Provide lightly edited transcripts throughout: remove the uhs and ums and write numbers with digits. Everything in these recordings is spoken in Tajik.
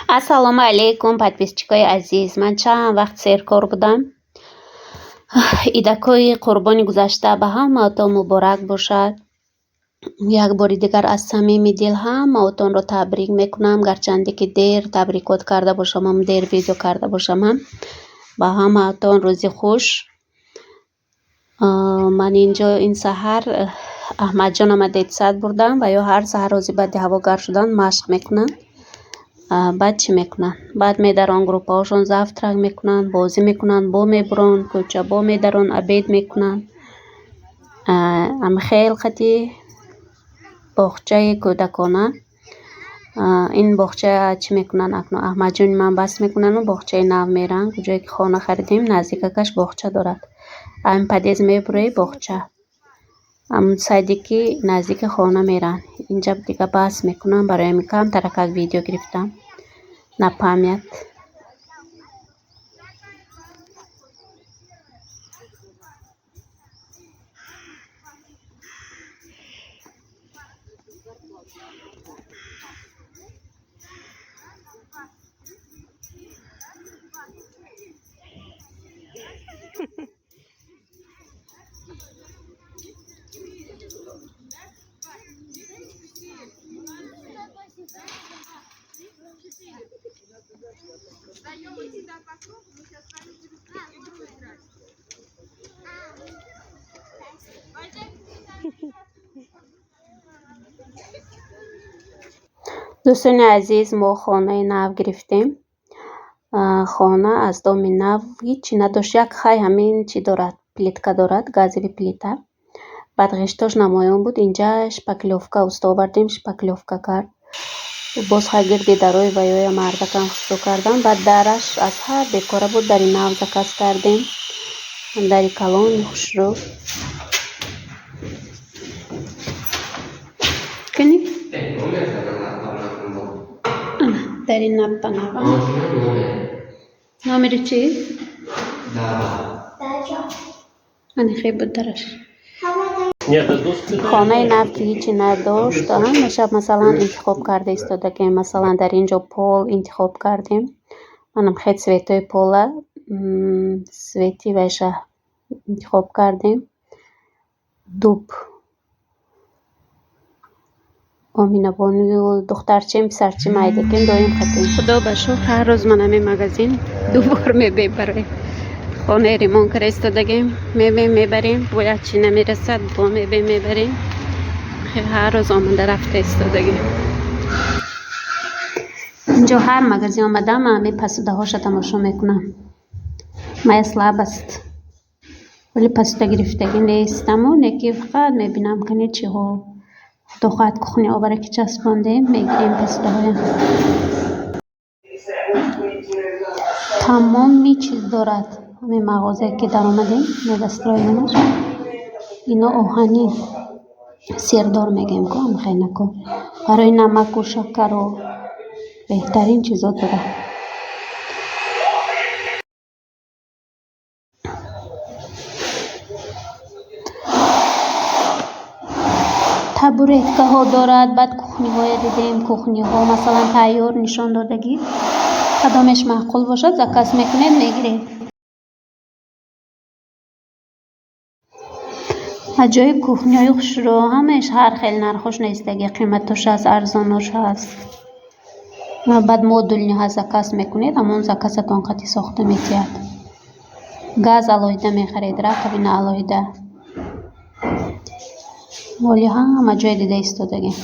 Ассалому алайкум, подписчикои азиз. Ман чанд вақт серкор будам. Идакҳои қурбони гузашта ба ҳамаатон муборак бошад. Як бори дигар аз самими дил ҳамаатонро табрик мекунам. Гарчанде ки дер табрикот карда бошамам, дер видео карда бошамам. Ба ҳамаатон рӯзи хуш. Ман инҷо ин саҳар Аҳмадҷонама детсад бурдам ва ё ҳар саҳар рӯзи баъди ҳаво гарм шудан машқ мекунанд. Баъд чӣ мекунанд? Баъд медарон группаҳошон, завтрак мекунанд, бозӣ мекунанд, бо мебурон кӯча, бо медарон, обед мекунанд. Хел қати боғчаи кӯдакона. Ин боғча чӣ мекунанд акнун? Аҳмадҷони ман бас мекунану боғчаи нав меранд. Ҷое ки хона харидем, наздикакаш боғча дорад. Ҳамин подъезд мебурои, боғча. Ҳамун саде ки наздики хона меранд. Инҷа дига бас мекунам, барои ҳамин камтаракак видео гирифтам. На память. Встаем и сюда по кругу, мы сейчас с вами будем игру играть. Дӯстони азиз, мо хонаи нав гирифтем. Хона аз доми нав ҳичи надошт. Як хай ҳамин чӣ дорад, плитка дорад, газовый плита. Баъд ғиштош намоён буд. Инҷа шпаклёвка уста овардем, шпаклёвка кард. Боз хай гирди дарои ваёя мардакам хушрӯ кардам. Баъд дараш аз ҳар бекора буд, дари нав заказ кардем. Дари калони хушрӯ. Кани? Дари навба нава. Номери чӣ? Ани хел буд дараш. Хонаи нав ки ҳичи надошт, ҳамаша масалан интихоб карда истодагем. Масалан, дар ин ҷо пол интихоб кардем. Манам хел цветҳои пола, цвети вайша интихоб кардем. Дуб. Оминабону духтарчем, писарчем айдакем доим хатем. Худо ба шукр, ҳар рӯз ман ҳамин магазин ду бор мебем, барои хонаи ремонт карда истодагем. Мебем, мебарем, бояд чӣ намерасад, бо мебем, мебарем. Ҳар рӯз омада рафта истодагем. Инҷо ҳар магазин омадам, ман ҳамин посудаҳоша тамошо мекунам. Моя слабость. Вале посуда гирифтагӣ нестаму, не ки фақат мебинам, кани чиҳо. Худо хоҳад, кухня овара ки часпондем, мегирем посудаҳоям. Тамоми чиз дорад. Ҳамин мағозае ки даромадем, Мегастрой номаш. Ино оҳани сердор мегӯем ку, амхайнако. Барои намаку шакару беҳтарин чизо дорад. Табуреткаҳо дорад, баъд кухниҳое дидем, кухниҳо масалан тайёр нишон додагӣ. Кадомеш маъқул бошад, заказ мекунед, мегиред. Аҷоиб кухняҳои хушрӯ, ҳамааш ҳар хел нархош нестагӣ, қиматош ҳаст, арзонош ҳаст. Баъд модульный ҳаст, заказ мекунед, ҳамон заказатон қати сохта метиҳад. Газ алоҳида мехаред, раковина алоҳида. Воли ҳама ҷое дида истодагем.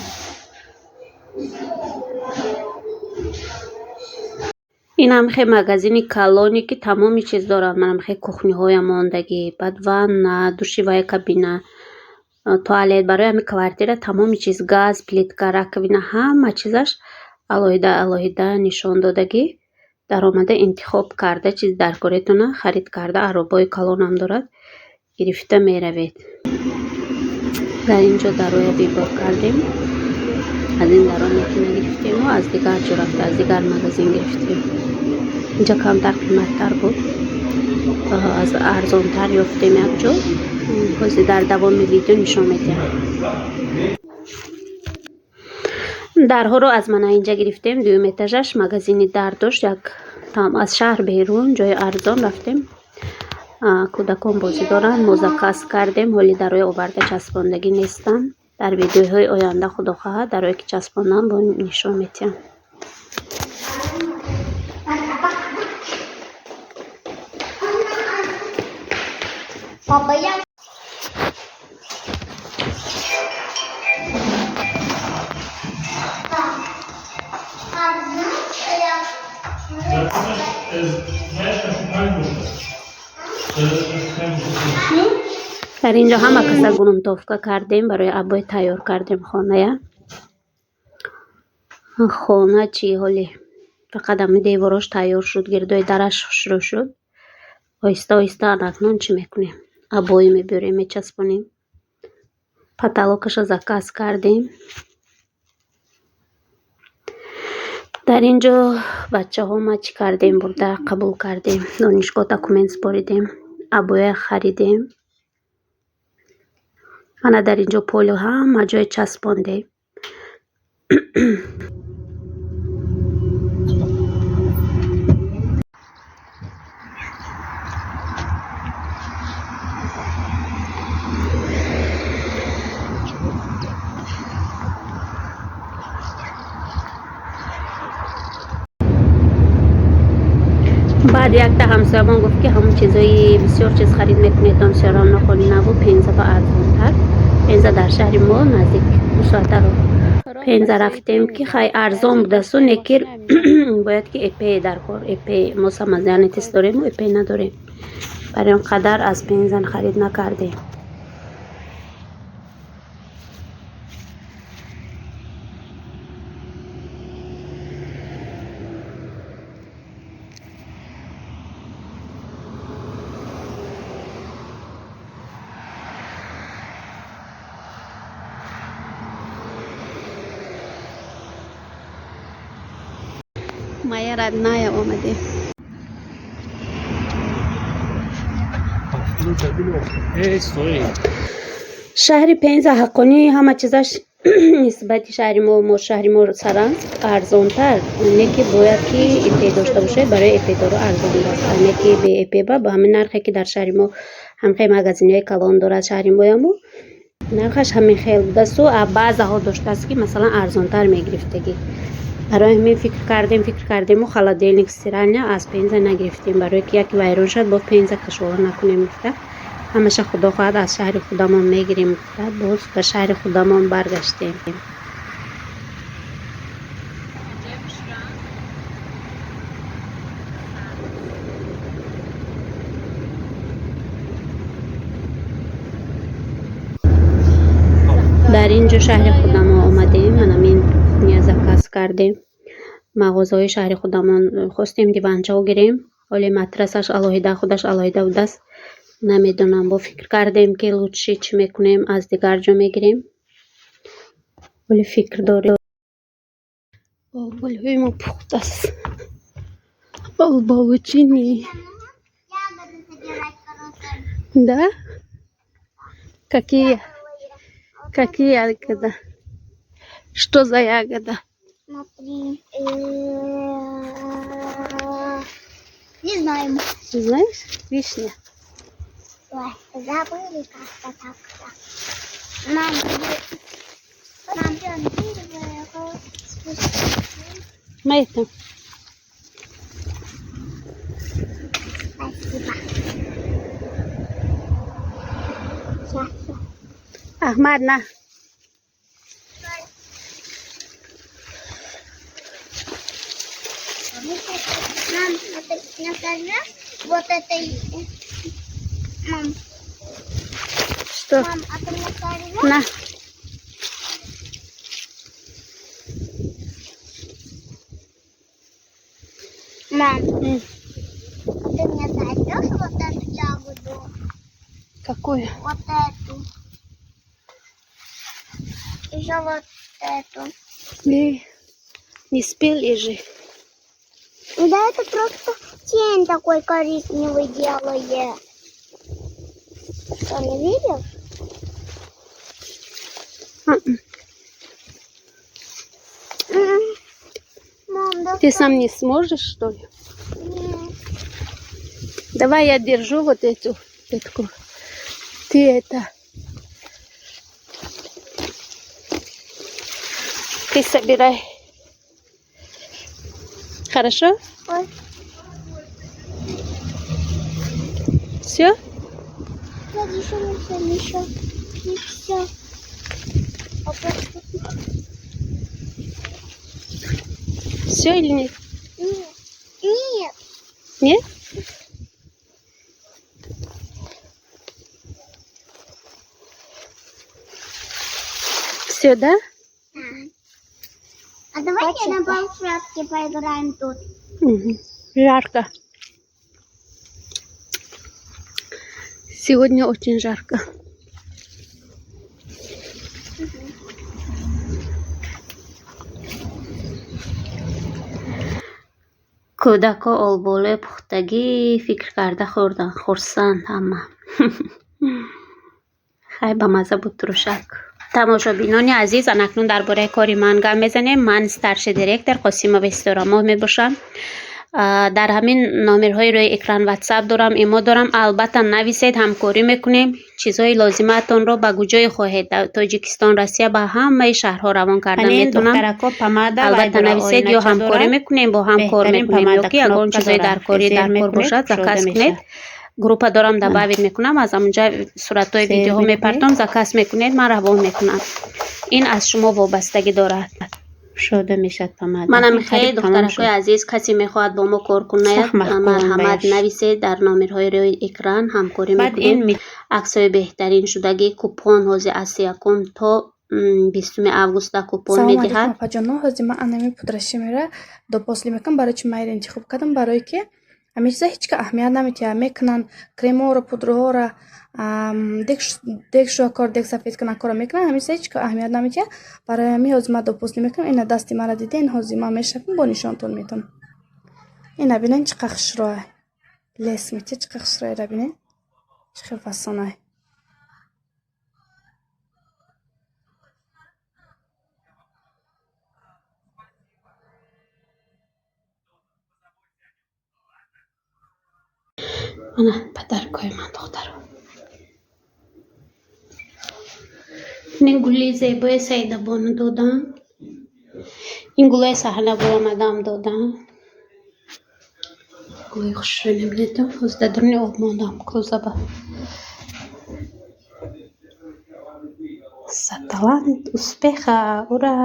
Инам хе магазини калоне ки тамоми чиз дорад. Манам хе кухниҳоям мондагӣ, баъд ванна, душевая кабина, туалет, барои ҳамин квартира тамоми чиз, газ, плитка, раковина, ҳама чизаш алоҳида алоҳида нишон додагӣ. Даромада интихоб карда, чиз дар коретона харид карда, аробаҳои калонам дорад, гирифта меравед. Дар ин ҷо дароя выбор кардем. Аз ин даро неки нагирифтему, аз дигар ҷо рафта, аз дигар магазин гирифтем. Инҷа камтар қиматтар буд. Аз арзонтар ёфтем як ҷо. Ҳозир дар давоми видео нишон медиҳам. Дарҳоро аз мана инҷа гирифтем, дуюм этажаш магазини дар дошт, як там аз шаҳр берун, ҷои арзон рафтем. Кӯдакон бозӣ доранд, мо заказ кардем, ҳоли дарои оварда часпондагӣ нестанд. Дар видеоҳои оянда, худо хоҳад, дарое ки часпондам, бо нишон метиҳам. Папа, я Дар ин ҷо ҳама каса грунтовка кардем, барои обои тайёр кардем хоная. Хона чӣ ҳоли фақат ҳами деворош тайёр шуд, гирдои дараш хушрӯ шуд. Оҳиста оҳиста анакнун чӣ мекунем? Обои мебиёрем, мечаспонем. Потолокаша заказ кардем. Дар ин ҷо бачаҳо ма чӣ кардем, бурда қабул кардем, донишгоҳ документ супоридем, обоя харидем. Мана дар ин ҷо поло ҳама ҷое часпондем. Баъд якта ҳамсоямон гуфт, ки ҳамон чизои бисёр чиз харид мекунедон, всё равно холи наву Пенза ба арзонтар. Пенза дар шаҳри мо наздик 2 соата роҳ. Пенза рафтем, ки хай арзон будасту, некир бояд ки ИП дар кор, ИП мо самозанятость дорему, ИП надорем. Барои он қадар аз Пенза харид накардем. Моя родная омаде. Эй, стой. Шаҳри Пенза ҳаққонӣ ҳама чизаш нисбати шаҳри мо, шаҳри мо Саранск, арзонтар. Не ки бояд ки ИП дошта бошед, барои ИПдоро арзон аст. Не ки бе ИП ба ҳамин нархе ки дар шаҳри мо ҳамхел магазинҳои калон дорад шаҳри мояму, нархаш ҳамин хел будасту, баъзаҳо доштааст, ки масалан арзонтар мегирифтагӣ. Барои ҳамин фикр кардем, фикр кардему холодильник, стиральня аз Пенза нагирифтем, барое ки яке вайрон шуд, боз Пенза кашола накунем гуфта, ҳамаша худо хоҳад аз шаҳри худамон мегирем гуфта, боз ба шаҳри худамон баргаштем. Дар ин ҷо шаҳри худамо омадем, манамин кухня заказ кардем. Мағозаҳои шаҳри худамон хостем диванчаҳо гирем, ҳоле матрасаш алоҳида, худаш алоҳида будааст. Намедонам, бо фикр кардем, ки лучше чӣ мекунем, аз дигар ҷо мегирем. Ҳоле фикр дорем. Булбулҳои мо пухтааст. Булбулчини. Ягоды собирать, короче. Да? Какие? Какие ягоды? Что за ягода? Смотри. Не знаем. Не знаешь? Вишня. Ой, забыли как-то так-то. Мам, мам, дерево. Маята. Спасибо. Сейчас. Аҳмад, на. Мам, а ты накажи вот это. Мам, Что? мам, а ты мне скажешь? На. Мам, а ты мне дойдешь вот эту ягоду? Какую? Вот эту. Еще вот эту. Не, не спели же. Да это просто тень такой коричневый делает. Что, не видишь? М-м. Мам, да. Ты сам не сможешь, что ли? Нет. Давай я держу вот эту ветку. Ты это... Ты собирай. Хорошо? Ой. Все? Нет, еще не все, еще не все. Все или нет? Нет. Нет. Нет? Все, да? Да. А давайте на площадке поиграем тут. Угу. Жарко. Сегодня очень жарко. Кӯдако олболӯи пухтагӣ фикр карда хӯрданд, хурсанд ҳама. Хай, ба мазза буд турушак. Тамошобинони азиз, анакнун дар бораи кори ман гап мезанем. Ман старший директор Қосимова Исторамоҳ мебошам. Дар ҳамин номерҳои рӯи экран ватсап дорам, имо дорам. Албатта нависед, ҳамкорӣ мекунем. Чизҳои лозимаатонро ба куҷое хоҳед, Тоҷикистон, Россия, ба ҳамаи шаҳрҳо равон карда метавонам. Албатта нависед, ё ҳамкорӣ мекунем, бо ҳам кор мекунем, ё ки ягон чизҳои даркорӣ дар кор бошад, заказ кунед. Группа дорам, добавить мекунам, аз ҳамонҷа суратҳои видеоҳо мепартом, заказ мекунед, ман равон мекунам. Ин аз шумо вобастагӣ дорад. Шода мешавад помада. Манам хеле, духтаракҳои азиз, касе мехоҳад бо мо кор кунад, марҳамат, нависед дар номерҳои рӯи экран, ҳамкорӣ мекунем. Аксҳои беҳтарин шудагӣ, купон ҳозир аз 1 то 20 августа купон медиҳад. Апаҷоно, ҳозир ман анами пудрашимера допосли мекунам. Барои чи майра интихоб кардам? Барое ки ҳамин чиза ҳеч ка аҳамият наметиҳад. Мекунанд кремҳоро, пудраҳоро, дег шӯякор, дег сафед кунаккорро мекунанд. Ҳамин чиза ҳеч ка аҳамият наметиҳад. Барои ҳамин ҳозир ман допосли мекунам. Ина дасти мара диден, ҳозир ман мешавам, бо нишонтон метавонам. Ина бинен, чӣ қадр хушрӯя. Лес метиҳад, чӣ қадр хушрӯяра бинен. Чӣ хел фасонай. Мана подаркҳои ман, духтаро. Ин гули зебои Саидабону додам. Ин гулои саҳна баромадам додам. Гулои хушрӯй мебинедам. Ҳозир дар дуруни об мондам, кӯзаба. За талант успеха! Ура!